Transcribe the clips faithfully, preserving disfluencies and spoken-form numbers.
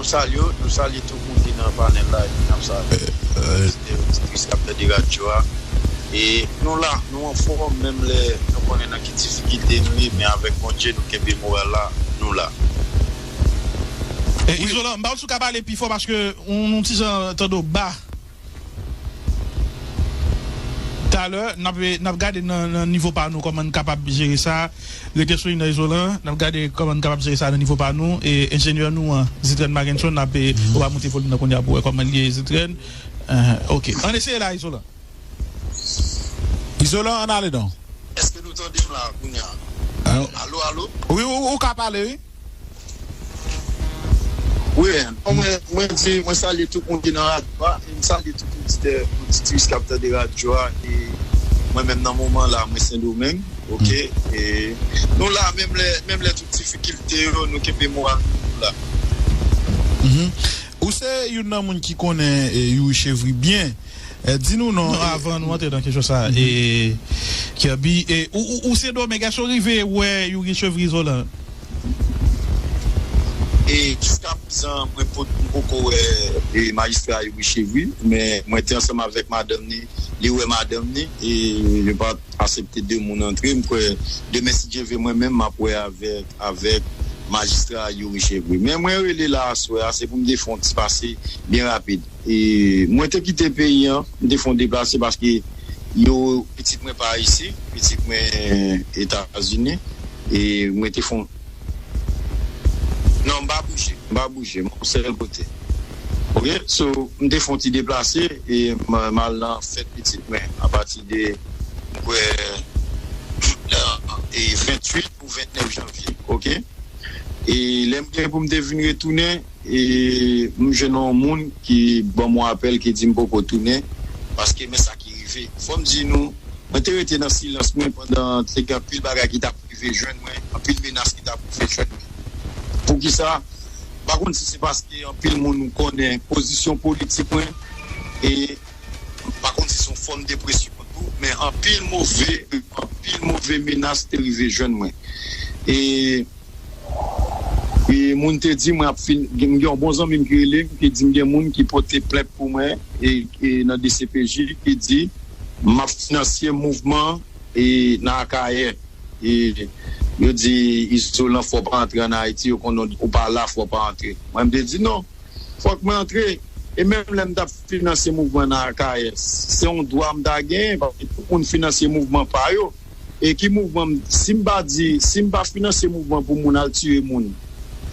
Nou salye w, nou salye tout moun ki nan panèl la epi n ap salye oditè, oditris k ap tande radyo a. E nou la, nou anfòm, menm lè nou konnen nan ki difikilte nou ye, men avèk Bondye nou kenbe moral la, nou la. E Izolan, m pa konn si w ka pale pi fò paske yon ti jan tande w ba. Talè n ap n ap gade nan nan nivo pa nou kòman n kapab jere sa. Rete sou liy nan Izolan, n ap gade kòman n kapab jere sa nan nivo pa nou. E enjenyè nou an, Zitren Magenson, n ap ou va moute volim nan kounye a pou wè kòman l ye, Zitren. Enhen, ok. Ann eseye la, Izolan. Izolan, ann ale non. Èske nou tande m la kounye a? Alo, alo? Wi, ou, ou ka pale, wi. Wi, bon, mwen, mwen di, mwen salye tout moun ki nan radyo a, e m salye tout oditè, oditris k ap tande radyo a, e mwen menm nan moman la, mwen Sendomeng, ok? E nou la, menm lè, menm lè tout difikilte yo, nou kenbe moral nou la. Ou se youn nan moun ki konnen Youri Chevry byen. Di nou non. Non, avan nou antre nan kesyon sa, e, Kirby, e, ou, ou, ou Sendomeng, èske w rive wè Youri Chevry Izolan? E jiska prezan, mwen pot, m poko wè e, majistra Youri Chevry, men mwen te ansanm avèk madanm ni, li wè madanm ni, e yo pa t aksepte de moun antre. M kwè demen, si Dye vle, mwen menm m ap wè avèk, avèk majistra Youri Chevry. Men mwen rele la aswè a, se pou m te fè yon ti pase byen rapid. E mwen te kite peyi an, m te fè yon deplase paske yo, pitit mwen pa isi, pitit mwen Etazini, e mwen te fè yon, non, m pa bouje, m pa bouje, m yon sèl kote. Ok, so, m te fè yon ti deplase, e m m al nan fèt pitit mwen, apati de, m kwè, e venntuit ou vennèf janvye, ok? E lè m gen pou m te vin retounen, e m jwenn yon moun ki ban m yon apèl ki di m poko tounen, paske men sa ki rive. Fò m di nou, mwen te rete nan silans mwen pandan te gen anpil bagay ki t ap rive jwenn mwen, anpil menas ki t ap rive jwenn mwen. Poukisa? M pa konn si se paske anpil moun konnen pozisyon politik mwen, e m pa konn si se yon fòm depresyon tou, men anpil move, anpil move menas te rive jwenn mwen. E E moun te di mwen ap fin, m gen yon bon zanmi m ki rele m, ki di m gen moun ki pote plent pou mwen e, e nan D C P J ki di m ap finanse mouvman e nan Akayè. E yo di Izolan fò w pa antre ann Ayiti, yo konnen w pa la fò w pa antre. Mwen m te di non. Fòk mwen antre. E menm lè m t ap finanse mouvman nan Akayè, se yon dwa m ta genyen, paske tout moun finanse mouvman pa yo. E ki mouvman m, si m pa di, si m pa finanse mouvman pou moun al tiye moun,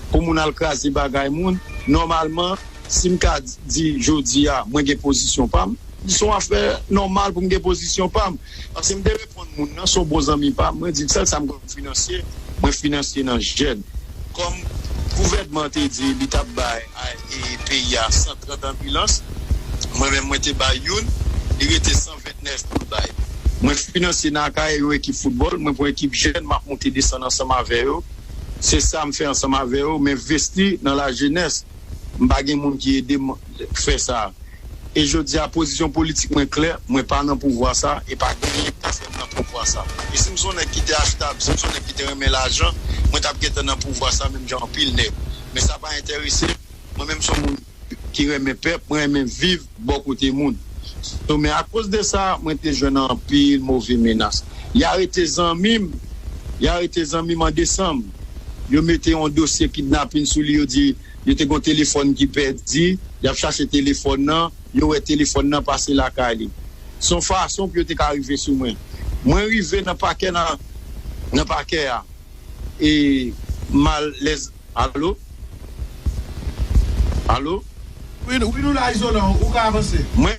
pou moun al kraze bagay moun, nòmalman, si m ka di jodi a, mwen gen pozisyon pa m, se yon afè nòmal pou m gen pozisyon pa m. Paske m te reponn moun nan, se yon bon zanmi pa m, mwen di l sèl sa m konn finanse, mwen finanse nan jèn. Kòm gouvènman te di li t ap bay peyi a san trant anbilans, mwen menm mwen te bay youn, li rete san vennèf pou l bay. Mwen finanse nan Akayè yon ekip foutbòl, mwen pran ekip jèn, m ap monte desann ansanm avè yo. Se sa m fè ansanm avè yo, m envesti nan lajenès. M pa gen moun ki ede m fè sa. E jodi a, pozisyon politik mwen klè, mwen pa nan pouvwa sa, e pa gen anyen ki ka fè m nan pouvwa sa. E si m se yon nèg ki te achtab, si m se yon nèg ki te renmen lajan, mwen t ap gentan nan pouvwa sa menm jan anpil nèg. Men sa pa enterese m. Mwen menm se yon moun ki renmen pèp, mwen renmen viv bò kote moun. So, men akoz de sa, mwen te jwenn anpil move menas. Y arete zanmi m, y arete zanmi m an desanm. Yo mete yon dosye kidnapin sou li, yo di yo te gen yon telefòn ki pèdi, y ap chache telefòn nan, yo wè telefòn nan pase lakay li. Se yon fason pou yo te ka rive sou mwen. Mwen rive nan pakè nan, nan pakè a. E m al lè, alo? Alo? Wi, nou la, Izolan, ou ka avanse. Mwen,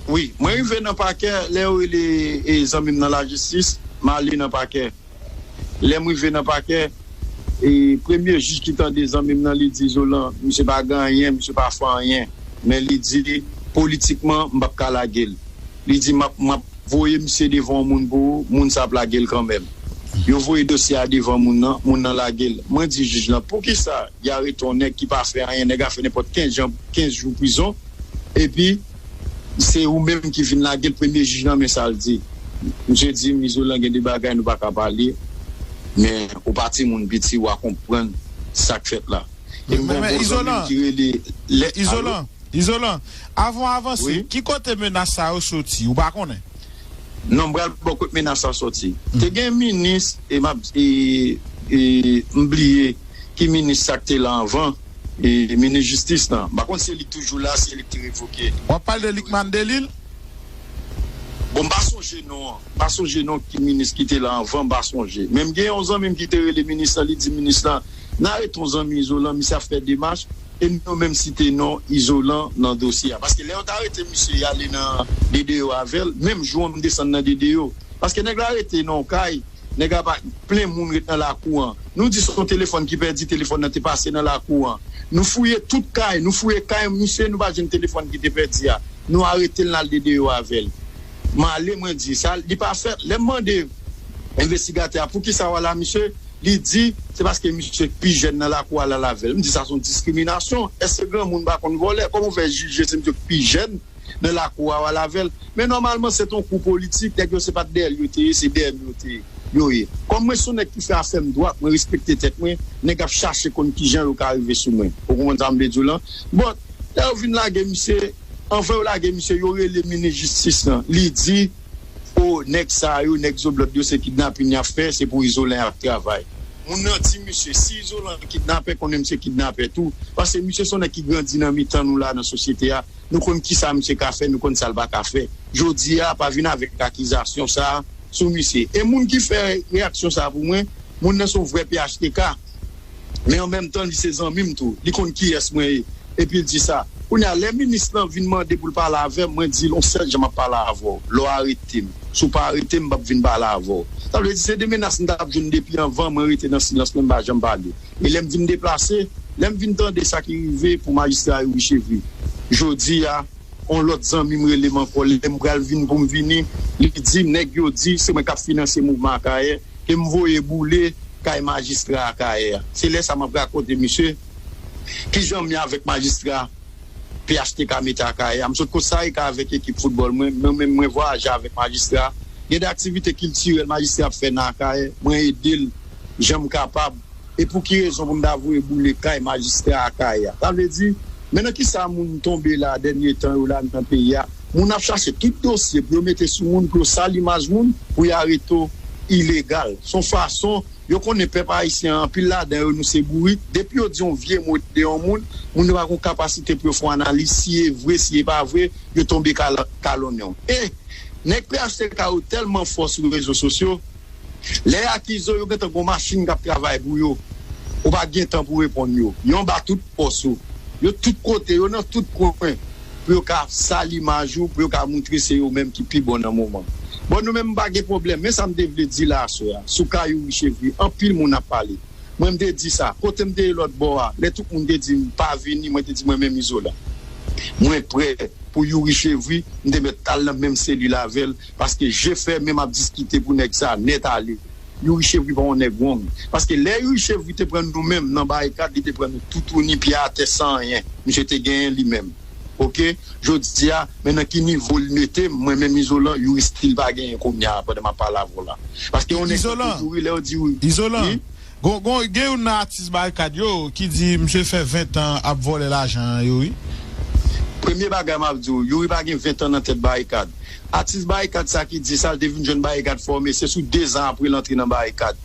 wi, mwen rive nan pakè, lè yo rele e, zanmi m nan lajistis, m ale nan pakè. Lè m rive nan pakè, e premye jij ki tande zanmi m nan, li di, Izolan, misye pa gen anyen, misye pa fè anyen. Men li di, politikman, m p ap ka lage l. Li di, m ap, m ap voye misye devan yon moun pou ou, moun sa ap lage l kanmenm. Yo voye dosye a devan moun nan, moun nan lage l. Mwen di jij lan, poukisa y arete yon nèg ki pa fè anyen, nèg a fè nenpòt kenz jan, kenz jou prizon, epi se ou menm ki vin lage l, premye jij lan, men sa l di. Misye di m, Izolan, gen de bagay nou pa ka pale, men ou pa timoun piti, w a konprann sa k fèt la. E m gen yon bon zanmi m ki rele Lè. Izolan, Izolan, avan w avanse, ki kote menas sa yo soti? Ou pa konnen? Non, m pral bò kote menas sa soti. Te gen minis, e m ap, e, e, m bliye ki minis sa k te la anvan, e, minis jistis lan. M pa konn si se li k toujou la, si se li k te revoke. W ap pale de Lucmane Delille? Bon, m pa sonje non an. M pa sonje non ki minis ki te la anvan, m pa sonje. Men m gen yon zanmi m ki te rele minis lan, li di minis lan, n arete yon zanmi Izolan, misye ap fè demach, e nou menm site non Izolan nan dosye a. Paske lè yo t arete misye, y ale nan D D O avè l, menm jou an m desann nan D D O. Paske nèg la rete nan yon kay, nèg la pa, plen moun ret nan lakou an. Nou di se yon telefòn ki pèdi, telefòn nan te pase nan lakou an. Nou fouye tout kay, nou fouye kay misye, nou pa jwenn telefòn ki te pèdi a. Nou arete l, n al D D O avè l. M ale, mwen di, sa, li pa fèt. Lè m mande envestigatè a, poukisa w al a misye, li di, se paske misye k pi jèn nan lakou a, l al avè l. M di, sa se yon diskriminasyon. Èske granmoun pa konn vòlè? Kòman w fè jije se misye k pi jèn nan lakou a, w al avè l? Men nòmalman, se t on kou politik. Nèg yo, se pa t dèyè l yo te ye, se dèyè m yo te ye, yo ye. Kòm mwen se yon nèg ki fè afè m dwat, mwen respekte tèt mwen, nèg ap chache konn kijan yo ka rive sou mwen. Ou konprann sa m vle di w lan? Bon, lè yo vin lage misye, anvan yo lage misye, yo rele minis jistis lan. Li di, o, nèg sa yo, nèg zoblòd yo, se kidnapin y ap fè, se pou Izolan y ap travay. Moun nan di misye, si Izolan kidnapè, konnen misye kidnapè tou. Paske misye se yon nèg ki grandi nan mitan nou la, nan sosyete a. Nou konn kisa misye ka fè, nou konn sa l pa ka fè. Jodi a, pa vin avèk akizasyon sa a sou misye. E moun ki fè reyaksyon sa a pou mwen, moun nan se yon vrè P H T K. Men an menm tan, li se zanmi m tou. Li konn kiyès mwen ye. Epi l di sa. Kounye a, lè minis lan vin mande pou l pale avè m, mwen di l, yon sèl jan m ap pale avè w. Lè w arete m. Si w pa arete m, m p ap vin pale avè w. Sa vle di, se de menas m t ap jwenn depi anvan, mwen rete nan silans mwen, m pa janm pale. E lè m vin deplase, lè m vin tande sa ki rive pou majistra Youri Chevry, jodi a, yon lòt zanmi m rele m ankò, lè m pral vin pou m vini, li di m, nèg yo di se mwen k ap finanse mouvman Akayè, ke m voye boule kay majistra Akayè a. Se lè sa m ap rakonte misye kijan m ye avèk majistra P H T K mete Akayè a. M sot Kostarika avèk ekip foutbòl mwen, mwen menm mwen vwayaje avèk majistra. Gen de aktivite kiltirèl majistra ap fè nan Akayè, mwen ede l jan m kapab. E pou ki rezon pou m ta voye boule kay majistra Akayè a? Sa vle di, men nan kisa moun tonbe la dènye tan yo la nan peyi a? Moun ap chache tout dosye pou yo mete sou moun, pou yo sal imaj moun, pou yo arete w ilegal. Se yon fason, yo konnen pèp ayisyen an, anpil ladan yo, nou se bourik. Depi yo di yon vye mo de yon moun, moun yo pa gen kapasite pou yo fè yon analiz, si e vre, si e pa vre, yo tonbe kal-, kalonnen w. E nèg P H T K yo tèlman fò sou rezo sosyo, lè y akize w, yo gentan gen yon machin k ap travay pou yo. Ou pa gen tan pou reponn yo. Yo anba tout pòs ou. Yo tout kote, yo nan tout kwen. Pou yo ka sal imaj ou, pou yo ka montre se yo menm ki pi bon nan moman. Bon, nou menm, m pa gen pwoblèm. Men sa m te vle di la aswè a, sou ka Youri Chevry, anpil moun ap pale. Mwen, m te di sa. Kote m te ye lòt bò a, lè tout moun te di m pa vini, mwen te di mwen menm Izolan, mwen prè pou Youri Chevry, m te mèt al nan menm selil avè l, paske je fèmen m ap diskite pou nèg sa nèt ale. Youri Chevry pa yon nèg wrong. Paske lè Youri Chevry te pran nou menm nan barikad, li te pran nou toutouni, pye atè, san anyen. Misye te genyen li menm. Oke? Jodi a, men nan ki nivo l mete m, mwen menm Izolan, Youri still pa genyen kounye a, pandan m ap pale avè w la. Paske yon nèg tankou Youri, lè yo di Youri, Izolan, wi? Gon, gon, gen youn nan atis Barikad yo ki di misye fè ven tan ap vòlè lajan an, Youri. Premye bagay m ap di w, Youri pa gen ven tan nan tèt Barikad. Atis Barikad sa ki di sa, l te vin jwenn Barikad fòme, se sou de zan apre l antre nan Barikad.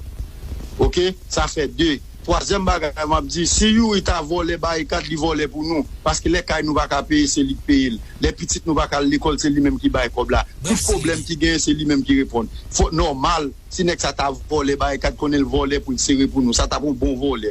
Oke? Sa fè de. Twazyèm bagay m ap di, si Youri ta vòlè Barikad, li vòlè pou nou. Paske lè kay nou pa ka peye, se li k peye l. Lè pitit nou pa ka al lekòl, se li menm ki bay kòb la. Tout pwoblèm ki genyen, se li menm ki reponn. Fòk nòmal, si nèg sa ta vòlè Barikad, konnen l vòlè pou l sere pou nou. Sa t ap yon bon vòlè.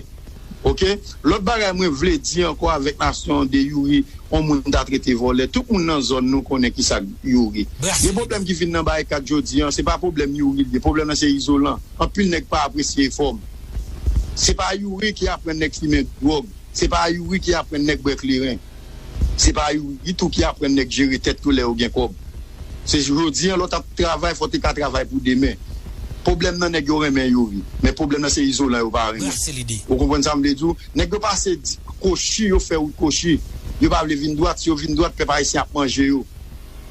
Oke? Lòt bagay mwen vle di ankò avèk nasyon an de Youri, yon moun ta trete vòlè. Tout moun nan zòn nou konnen kisa k Youri. Gen pwoblèm ki vin nan Barikad jodi an, se pa pwoblèm Youri l ye. Pwoblèm nan se Izolan. Anpil nèg pa apresye efò m. Se pa Youri ki aprann nèg fimen dwòg. Se pa Youri ki aprann nèg bwè kleren. Se pa Youri tou ki aprann nèg jere tèt yo lè yo gen kòb. Se jodi an, lè w t ap travay, fò w te ka travay pou demen. Pwoblèm nan, nèg yo renmen Youri, men pwoblèm nan se Izolan yo pa renmen. Ou konprann sa m vle di w? Nèg yo pase di, kochi, yo fè wout kochi. Yo pa vle vin dwat, si yo vin dwat, pèp ayisyen ap manje yo.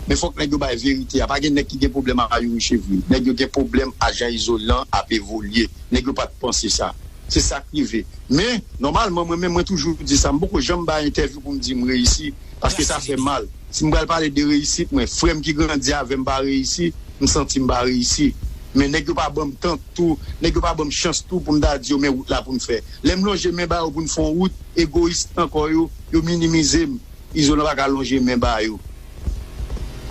Men fòk nèg yo bay verite a. Pa gen nèg ki gen pwoblèm a Youri Chevry. Nèg yo gen pwoblèm a jan Izolan ap evolye. Nèg yo pa t panse sa. Se sa k rive. Men, nòmalman, mwen menm, mwen toujou di sa. M poko janm bay entèvyou pou m di m reyisi, paske sa fè mal. Si m pral pale de reyisit mwen, frè m ki grandi avè m pa reyisi, m santi m pa reyisi. Men nèg yo pa ban m tan tou, nèg yo pa ban m chans tou pou m ta di yo men wout la pou n fè. Lè m lonje men ba yo pou n fè yon wout, egoyis nan kò yo, yo minimize m. Izolan pa ka lonje men ba yo.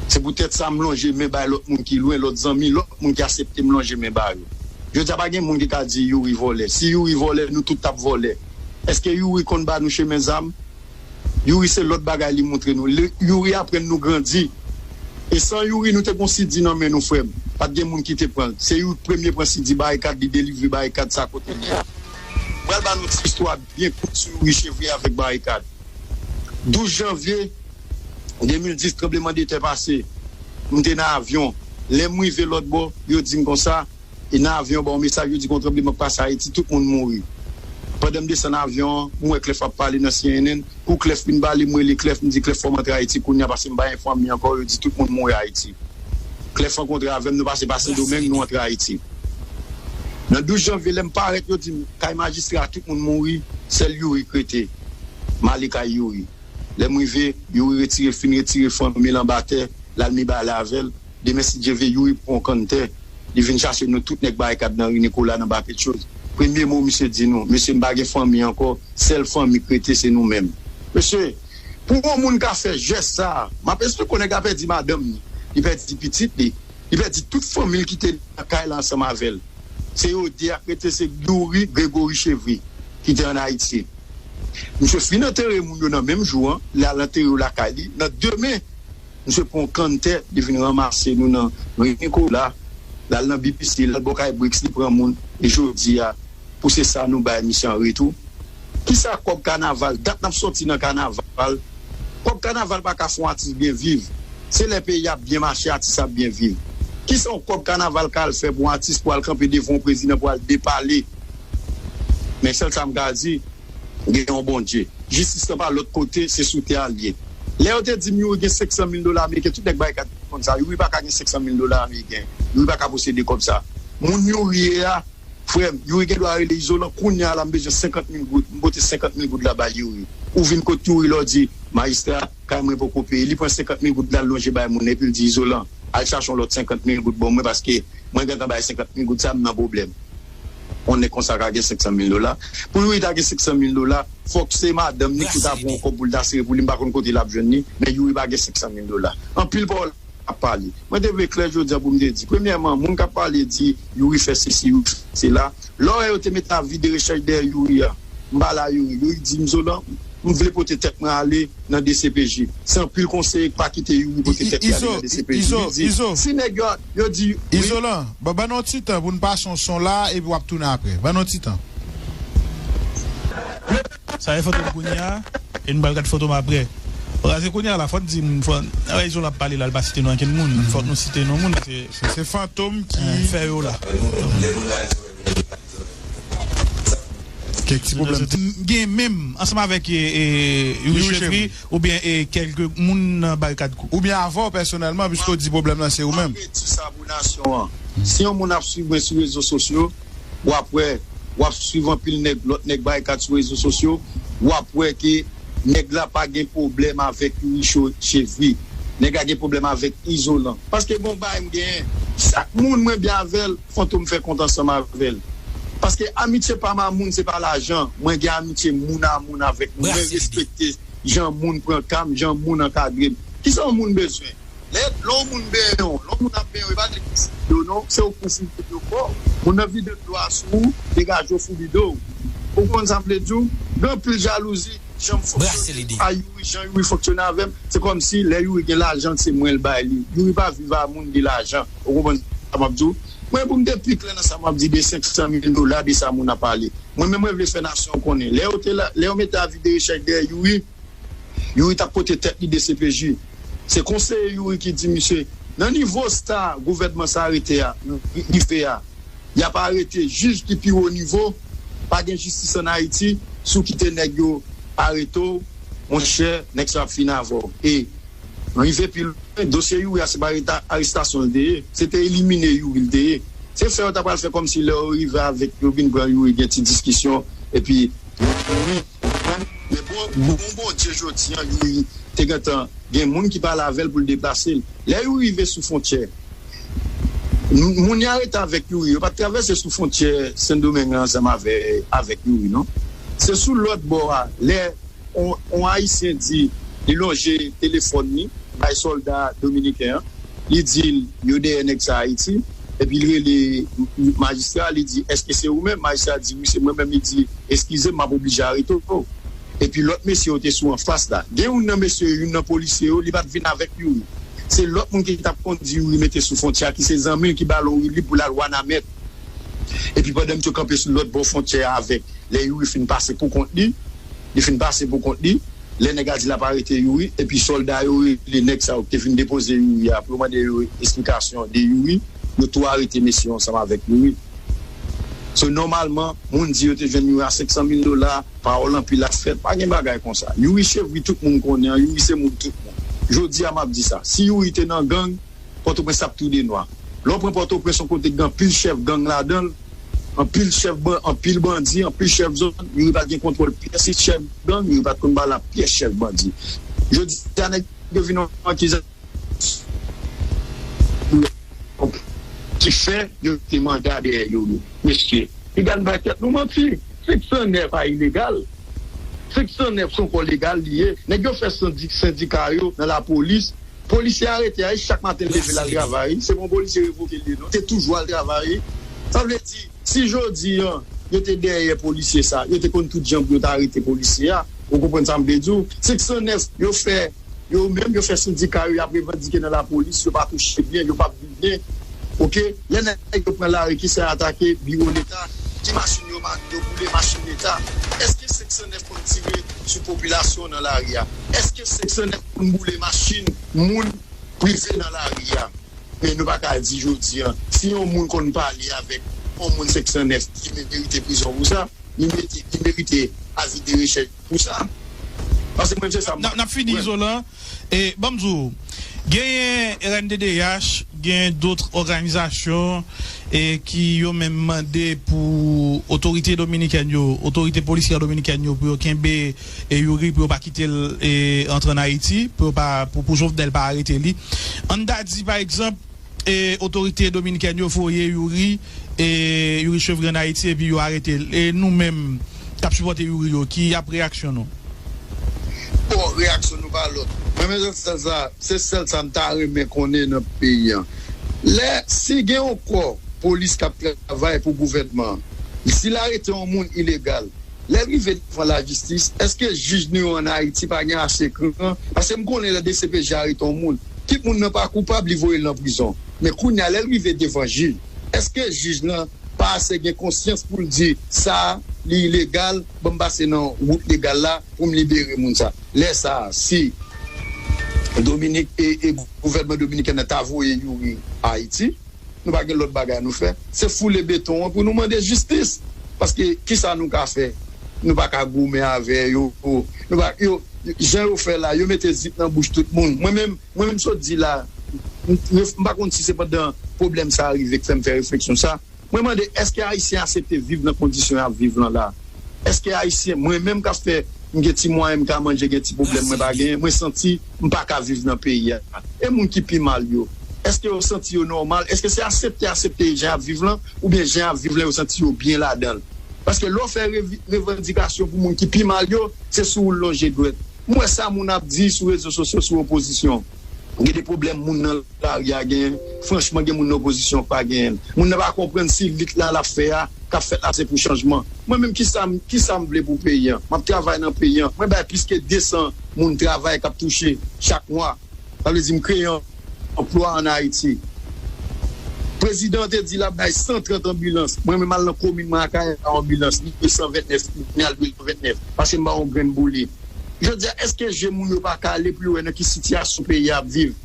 Se poutèt sa m lonje men bay lòt moun ki lwen, lòt zanmi, lòt moun ki aksepte m lonje men ba yo. Jodi a pa gen moun ki ka di Youri vòlè. Si Youri vòlè, nou tout t ap vòlè. Èske Youri konn ba nou chemen zam? Youri se lòt bagay li montre nou. Youri aprann nou grandi. E san Youri, nou te gon sidi nan men nou, frè m. Pa t gen moun ki te pran l. Se Youri k premye pran sidi Barikad, li delivre Barikad sa kote l ye. M pral ba nou ti istwa byen kout sou Youri Chevrier avèk Barikad. Douz janvye de mil dis, tranblemanntè pase. M te nan avyon. Lè m rive lòt bò, yo di m konsa, e nan avyon, ba yon mesaj, yo di gon tranbleman k pase Ayiti, tout moun mouri. Pandan m desann avyon an, m wè Clef ap pale nan C N N. Kou Clef fin pale, m rele Clef, m di, Clef, fò m antre Ayiti kounye a, paske m pa gen fanmi ankò, yo di tout moun mouri Ayiti. Clef rankontre avè m, nou pase pa Sendomeng, nou antre Ayiti. Nan douz janvye, lè m parèt, yo di m, kay majistra, tout moun mouri, sèl Youri k rete. M ale kay Youri. Lè m rive, Youri retire, fin retire fanmi l anba tè, l al mibalè avè l. Demen, si Dye vle, Youri pran yon kann tè. Li vin chache nou tout nèg Barikad nan ri Nikola, nan Ba Petchoz. Premye mo misye di nou, mesye, m pa gen fanmi ankò, sèl fanmi k rete, se nou menm. Mesye, pou yon moun ka fè jès sa a, m ap esplike w, nèg la pèdi madanm li, li pèdi pitit li, li pèdi tout fanmi l ki te nan kay la ansanm avè l. Se yo de a k rete, se Youri, Gregory Chevry, ki te ann Ayiti. Misye fin antere moun yo nan menm jou an, li al antere yo lakay li. Nan demen, misye pran yon kann tè, li vin ranmase nou nan ri Nikola, l al nan B P C, l al bò kay Brix, li pran moun. E jodi a, pou se sa nou bay misye an retou. Kisa kòb kanaval? Dat n ap sòti nan kanaval. Kòb kanaval pa ka fè yon atis byen viv. Se lè peyi ap byen mache, atis ap byen viv. Kisa yon kòb kanaval ka al fè pou yon atis pou al kanpe devan yon prezidan pou al depale? Men sèl sa m ka di, gen yon Bondye. Jistis lan pa lòt kote, se sou tè a l ye. Lè yo te di m Youri gen senk san mil dola ameriken, tout nèg Barikad konn sa. Youri pa ka gen senk san mil dola ameriken. Youri pa ka posede kòb sa. Moun Youri ye a, frè m, Youri gen dwa rele Izolan, kounye a la m bezwen senkant mil goud, m pote senkant mil goud la bay Youri. Ou vin kot Youri la w di, majistra, kay mwen poko peye. Li pran senkant mil goud la, l lonje bay moun nan, epi l di, Izolan, al chache yon lòt senkant mil goud ban mwen, paske mwen gentan bay senkant mil goud sa, m nan pwoblèm. Yon nèg konsa ka gen senk san mil dola. Pou Youri ta gen senk san mil dola, fòk se madanm li ki ta pran yon kòb pou l ta sere pou li, m pa konn kote l ap jwenn li, men Youri pa gen senk san mil dola. Anpil pawòl ap pale. Mwen te vle klè jodi a pou m te di, premyèman, moun k ap pale di Youri fè sesi, Youri fè sela, lè w wè yo te mete avi de rechèch dèyè Youri a, m pale a Youri, Youri di m, Zolan, m vle pote tèt mwen ale nan D C P J. Se anpil konseye k pa kite Youri pote tèt li ale nan D C P J. Li di, si nèg yo, yo di, wi. Izolan, ban, ban nou yon ti tan pou n pase yon son la, epi w ap tounen apre. Ban nou yon ti tan. Sa e foto m kounye a, e n pral gad foto m apre. Paske kounye a la, fò n di moun, fò, a, rezon l ap pale la, l pa site non ankenn moun. Fòk nou site non moun, se, se, se fantom ki fè yo la. Kèk ti pwoblèm. M gen menm, ansanm avèk, e, e, Youri Chevry, oubyen, e, kèlke moun nan Barikad Crew. Oubyen avè w pèsonèlman, piske w di pwoblèm nan se ou menm. M ap redi sa pou nasyon an. Si yon moun ap swiv mwen sou rezo sosyo, w ap wè, w ap swiv anpil nèg, lòt nèg Barikad sou rezo sosyo, w ap wè ke nèg la pa gen pwoblèm avèk Youri Cho-, Chevry. Nèg la gen pwoblèm avèk Izolan. Paske bon bagay m genyen, chak moun mwen byen avè l, Fantom fè kont ansanm avè l. Paske amitye pa m a moun, se pa lajan. Mwen gen amitye moun a moun avèk moun. Mwen respekte jan moun pran ka m, jan moun ankadre m. Kisa yon moun bezwen? Lè, lè yon moun benyen w, lè yon moun ap benyen w, e pa nèg ki foubi w non, se ou k pou foubi w kò. Moun nan vide dlo a sou ou, degaje w foubi do w. Ou konprann sa m vle di w? Gen anpil jalouzi, jan m fonksyone a Youri, jan Youri fonksyone avè m, se kòmsi lè Youri gen lajan, se mwen l bay li. Youri pa viv a moun de lajan. Ou konprann sa m ap di w? Mwen, pou m te pi klè nan sa m ap di de senk san mil dola, de sa moun ap pale. Mwen menm, mwen vle fè nasyon an konnen. Lè yo te la, lè yo mete avi de rechèch dèyè Youri, Youri t ap pote tèt li D C P J. Se konseye Youri ki di misye, nan nivo sa gouvènman sa arete a, rive a, y ap arete jij ki pi wo nivo, pa gen jistis ann Ayiti, si w kite nèg yo arete w, monchè, nèg sa ap fini avè w. E rive pi lwen, dosye Youri a se pa areta-, arestasyon l te ye, se te elimine Youri l te ye. Se fè yo ta pral fè kòmsi lè yo rive avèk yo vin pran Youri gen ti diskisyon, epi Youri, men bon, bon Bondye jodi an, Youri te gentan gen moun ki pale avè l pou l deplase l. Lè Youri rive sou fwontyè, moun y arete avèk Youri, yo pa t travèse sou fwontyè Sendomeng ansanm avè, avèk Youri, non. Se sou lòt bò a, lè on, on Ayisyen di, li lonje telefòn li bay sòlda dominiken an, li di l, yo dèyè nèg sa Ayiti, epi l rele majistra, li di, èske se ou menm? Majistra di, wi, se mwen menm. Li di, eskize m, m ap oblije arete w. Epi lòt mesye yo te sou anfas la. Gen youn nan mesye yo, youn nan polisye yo, li pa t vin avèk Youri. Se lòt moun ki t ap kondui Youri mete sou fwontyè a, ki se zanmi l ki ba l on ridlib pou l al Wanament. Epi pandan misye kanpe sou lòt bò fwontyè a avèk, lè Youri fin pase pou kont li, li fin pase pou kont li, lè nèg la di l ap arete Youri, epi sòlda yo rele nèg sa yo ki te vin depoze Youri a pou yo mande yo esplikasyon de Youri, yo tou arete mesye yo ansanm avèk Youri. So, nòmalman, moun di yo te jwenn Youri a senk san mil dola, pawòl anpil ap fèt, pa gen bagay konsa. Youri chevri tout moun konnen an, Youri se moun tout moun. Jodi a, m ap di sa, si Youri te nan gang, Pòtoprens t ap tou de nwa. Lè w pran Pòtoprens, yon kote ki gen anpil chèf gang ladan l, anpil chèf ban-, anpil bandi, anpil chèf zòn, Youri pa t gen kontwòl pyès chèf gang, Youri pa t konn pale ak pyès chèf bandi. Jodi a, nèg yo vin yon akizasyon ki fè yo te manda dèyè Youri. Mesye, piga n bay tèt nou manti. Senk san nèf pa ilegal. Senk san nèf se yon kò legal li ye. Nèg yo fè sandi-, sendika yo nan lapolis. Polisye arete a, chak maten l leve l al travay. Se pa yon polisye revoke l ye, non. Te toujou al travay. Sa vle di, si jodi an, yo te dèyè polisye sa, yo te konn tout jan pou yo ta arete polisye a. Ou konprann sa m vle di w? Senk san nèf, yo fè, yo menm, yo fè sendika yo, y ap revandike nan lapolis, yo pa touche byen, yo p ap viv byen. Oke? Lè nèg yo pran lari, ki sa y atake? Biwo Leta. Ki machin yo ma-, yo boule? Machin Leta. Èske senk san nèf konn tire sou popilasyon nan lari a? Èske senk san nèf konn boule machin moun prive nan lari a? Men nou pa ka di jodi an, si yon moun konn pale avèk yon moun senk san nèf, li merite prizon pou sa, li merite, li merite avi de rechèch pou sa. Paske mwen, se sa m N ap, n ap fini, wè. Izolan. E, ban m di w, genyen R N D D H, gen dòt òganizasyon, e, ki yo menm mande pou otorite dominikèn yo, otorite polisyè dominikèn yo, pou yo kenbe, e, Youri, pou yo pa kite l, e, antre ann Ayiti, pou yo pa, pou, pou Jovenel pa arete li. Ann ta di, pa egzanp, e, otorite dominikèn yo voye Youri, e, Youri Chevry ann Ayiti, epi yo arete l. E nou menm k ap sipòte Youri yo, ki ap reyaksyon nou? Bon, reyaksyon nou pa lòt. Mwen menm, se sèl sa, se sèl sa m ta renmen konnen nan peyi an. Lè, si gen yon kò polis k ap travay pou gouvènman an, si l arete yon moun ilegal, lè l rive devan lajistis, èske jij nou yo ann Ayiti pa gen ase kran? Paske m konnen lè D C P J arete yon moun, kit moun nan pa koupab, li voye l nan prizon. Men kounye a, lè l rive devan jij, èske jij lan pa ase gen konsyans pou l di, sa a, li ilegal, ban m pase nan wout legal la pou m libere moun sa a? Lè sa a, si Dominik e, e gouvènman dominiken an ta voye Youri Ayiti, nou pa gen lòt bagay nou fè. Se foule beton an pou nou mande jistis. Paske kisa nou ka fè? Nou pa ka goumen avè yo. Nou pa, yo, jan yo fè la, yo mete zip nan bouch tout moun. Mwen menm, mwen menm sot di la, m, m, m pa konn si se pandan pwoblèm sa a rive k fè m fè refleksyon sa. Mwen mande, èske Ayisyen aksepte viv nan kondisyon y ap viv lan la? Èske Ayisyen, mwen menm k ap fè, m gen ti mwayen, m ka manje, gen ti pwoblèm mwen pa genyen, mwen santi m pa ka viv nan peyi a? E moun ki pi mal yo, èske yo santi yo nòmal? Èske se aksepte, aksepte jan y ap viv lan, oubyen jan y ap viv lan, yo santi yo byen ladan l? Paske lè w fè revi-, revandikasyon pou moun ki pi mal yo, se sou ou l lonje dwèt. M wè sa moun ap di sou rezo sosyo sou opozisyon. Gen de pwoblèm moun nan lari a genyen. Franchman, gen moun nan opozisyon k pa genyen l. Moun nan pa konprann si lit la l ap fè a, k ap fèt la, se pou chanjman. Mwen menm, kisa m, kisa m vle pou peyi an? M ap travay nan peyi an. Mwen bay plis ke de san moun travay k ap touche chak mwa. Sa vle di m kreye anplwa ann Ayiti. Prezidan an te di l ap bay san trant anbilans. Mwen menm al nan komin mwen Akayè, pa anbilans, li dwe san vennèf, li al dwe san vennèf. Paske m pa yon grenn boule. Jodi a, èske je moun yo pa kale pou yo wè nan ki sitiyasyon peyi a ap viv?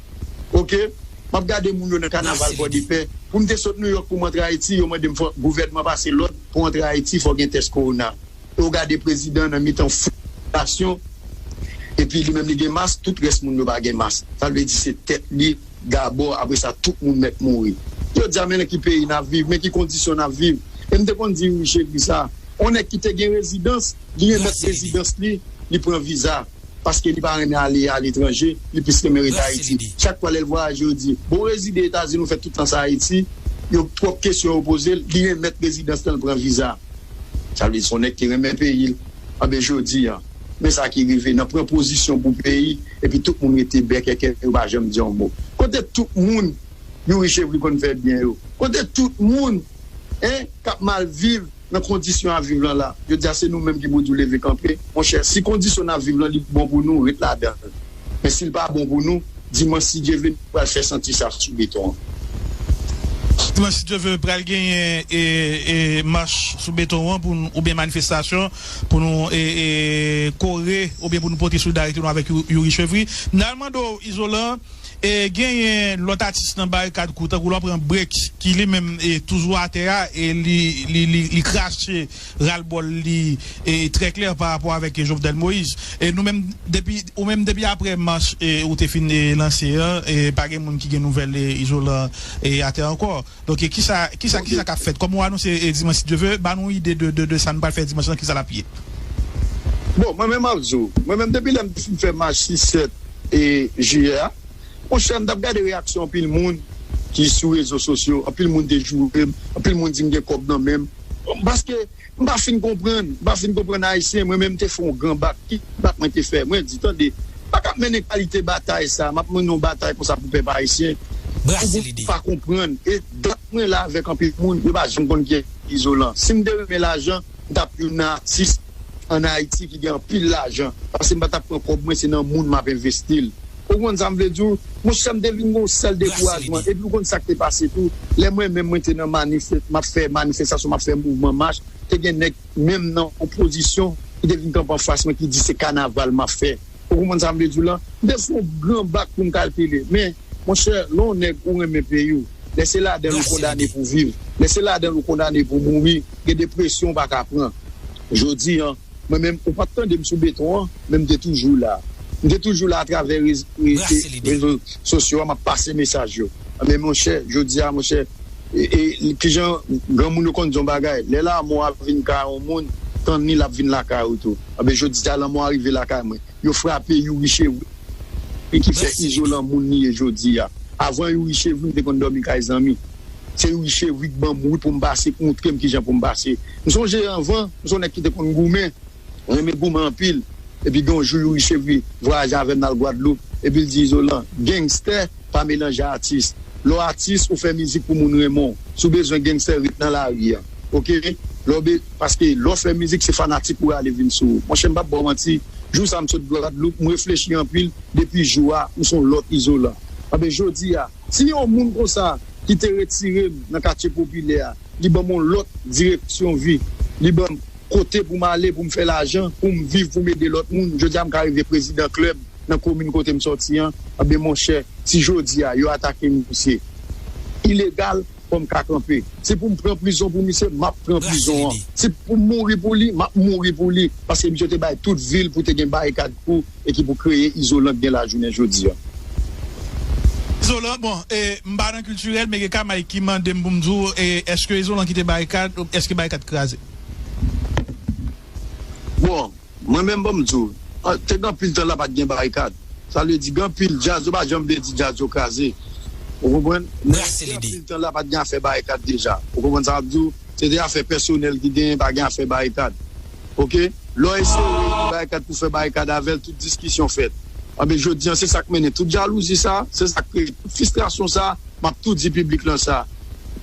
Oke? M ap gade moun yo nan kanaval Pòdepè. Pou m te sot Nouyòk pou m antre Ayiti, yo mande m fò gouvènman pase lòd pou antre Ayiti, fò gen tès kowona. E w gade prezidan nan mitan foul popilasyon, epi li menm li gen mas, tout rès moun yo pa gen mas. Sa vle di se tèt li dabò, apre sa tout moun mèt mouri. Jodi a, men nan ki peyi n ap viv, men ki kondisyon n ap viv. E m te konn di Youri Chevry sa, yon nèg ki te gen rezidans, li remèt rezidans li, li pran viza. Paske li pa renmen ale aletranje, li plis renmen ret Ayiti. Chak fwa lè l vwayaje, yo di, bon, ou rezide Etazini, ou fè tout tan sa Ayiti, yo twòp kesyon yo poze l, li remèt rezidans lan, l pran viza. Sa vle di se yon nèg ki renmen peyi l. Anben jodi a, men sa ki rive, nan pran pozisyon pou peyi, epi tout moun rete bèkèkè, yo pa janm di yon mo. Kote tout moun Youri Chevry konn fè byen yo? Kote tout moun, en, k ap mal viv nan kondisyon ap viv lan la? Jodi a, se nou menm ki pou di w leve kanpe. Monchè, si kondisyon n ap viv lan, li bon pou nou, ret ladan l. Men si l pa bon pou nou, dimanch, si Dye vle, nou pral fè santi sa sou beton an. Dimanch, si Dye vle, pral genyen e, e, mach sou beton an pou nou, oubyen manifestasyon pou nou e, e, kore oubyen pou nou pote solidarite nou avèk Youri Chevry. M nan mande w, Izolan, e genyen lòt atis nan Barikad Kou, tankou lè w pran Break, ki li menm e toujou atè a, e li, li, li, li krache ralbòl li e trè klè pa rapò avèk Jovenel Moïse. E nou menm, depi, ou menm, depi aprè mach e ou te fin e lanse an, e pa gen moun ki gen nouvèl e Izolan e atè ankò. Donk, e kisa, kisa, kisa k ap fèt? Kòm ou anonse e dimanch, si Dye vle, ba nou ide de, de, de sa n pral fè dimanch lan, kisa l ap ye? Bon, mwen menm, m ap di w, mwen menm, depi lè m te fin fè mach sis, sèt e jiyè a, monchè, m t ap gade reyaksyon anpil moun ki sou rezo sosyo, anpil moun te joure m, anpil moun di m gen kòb nan men m. Paske m pa fin konprann, m pa fin konprann Ayisyen, mwen menm, m te fè yon gran bak. Ki bak mwen te fè? Mwen di, tande, m pa ka ap mennen kalite batay sa, m ap mennen yon batay konsa pou pèp ayisyen, pou group pa konprann. E dat mwen la avèk anpil moun, yo pa janm konn kiyès Izolan. Si m te renmen lajan, m t ap youn nan atis ann Ayiti ki gen anpil lajan. Paske m pa t ap pran kòb mwen, se nan moun m ap envesti l. Ou konprann sa m vle di w? Monchè, m te vin gen yon sèl dekourajman. Epi ou konn sa k te pase tou? Lè mwen menm mwen te nan manifè, m ap fè manifestasyon, m ap fè mouvman mach, te gen nèg menm nan opozisyon ki te vin kanpe anfas mwen ki di se kanaval m ap fè. Ou konprann sa m vle di w lan? M te fè yon gran bak pou m kalkile. Men, monchè, lè yon nèg ou renmen peyi w, lè se ladan l ou kondane pou viv, lè se ladan l ou kondane pou mouri, gen de presyon ou pa ka pran. Jodi a, mwen menm, ou p ap tande m sou beton an, men m te toujou la. M te toujou la atravè rez- re- rezo sosyo a, m ap pase mesaj yo. Men monchè, jodi a, monchè, e, e, kijan granmoun yo konn di yon bagay, lè lanmò a vin kay yon moun, tann li l ap vin lakay ou tou. Anben, jodi a, lanmò a rive lakay mwen. Yo frape Youri Chevry ki fè Izolan moun li ye jodi a. Avan Youri Chevry, m te konn dòmi kay zanmi. Se Youri Chevry k ban m wout pou m pase, k montre m kijan pou m pase. M sonje anvan, m se yon nèg ki te konn goumen, renmen goumen anpil. Epi gen yon jou Youri Chevry vwayaje avè m n al Gwadloup, epi l di, Izolan, gangstè pa melanje atis. Lè w atis, ou fè mizik pou moun renmen w. Si w bezwen gangstè, ret nan lari a. Oke? Lè w be- paske lè w fè mizik, se fanatik ou rale vin sou ou. Monchè, m p ap ba w manti, jou sa m sot Gwadloup, m reflechi anpil, depi jou a, m se yon lòt Izolan. Anben, jodi a, si yon moun konsa ki te retire m nan katye popilè a, li ban m yon lòt direksyon vi, li ban m kote pou m ale, pou m fè lajan, pou m viv, pou m ede lòt moun, jodi a m ka rive prezidan klèb nan komin kote m sòti an, anben monchè, si jodi a yo atake misye ilegal, fò m ka kanpe. Si pou m pran prizon pou misye, m ap pran prizon an. Si pou m mouri pou li, m ap mouri pou li. Paske misye te bay tout vi l pou te gen Barikad Kou e ki pou kreye Izolan k gen lajounen jodi a. Izolan, bon, e, m pa nan kiltirèl, men gen Kamay ki mande m pou m di w, e, èske Izolan kite Barikad, èske Barikad kraze? Bon, mwen menm, ban m di w, an, te gen anpil tan la pa t gen Barikad. Sa vle di, gen anpil djaz, yo pa janm vle di djaz yo kraze. Ou konprann? Men, te gen anpil tan la pa t gen afè Barikad deja. Ou konprann sa m ap di w? Se te afè pèsonèl ki genyen, pa gen afè Barikad. Oke? Lè w eseye di Barikad pou fè Barikad avè l, tout diskisyon fèt. Anben, jodi a, se sa k mennen tout jalouzi sa, se sa k kreye tout fristrasyon sa, m ap tou di piblik lan sa.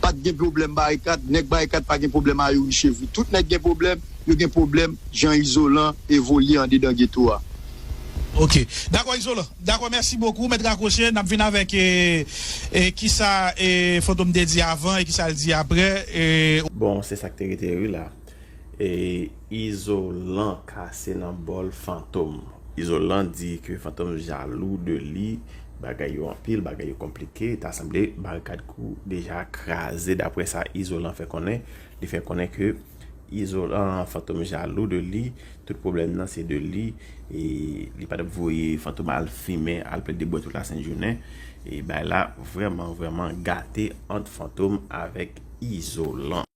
Pa t gen pwoblèm Barikad, nèg Barikad pa gen pwoblèm a Youri Chevry. Tout nèg gen pwoblèm, yo gen pwoblèm jan Izolan evolye andedan geto a. Ok. Dakò, Izolan. Dakò, mèsi bokou. Mèt rakwoche, n ap vin avèk e, e, kisa e, Fantom te di avan e kisa l di aprè. E... Bon, se sa k te rete wi la. E, Izolan kase nan bòl Fantom. Izolan di ke Fantom jalou de li, bagay yo anpil, bagay yo konplike, ta sanble Barikad Kou deja kraze, daprè sa Izolan fè konnen. Li fè konnen ke Izolan, Fantom jalou de li, tout pwoblèm nan se de li, e li pa t ap voye Fantom al fimen, al plede bwè tout lasent jounen, e bagay la vrèman, vrèman gate ant Fantom avèk Izolan.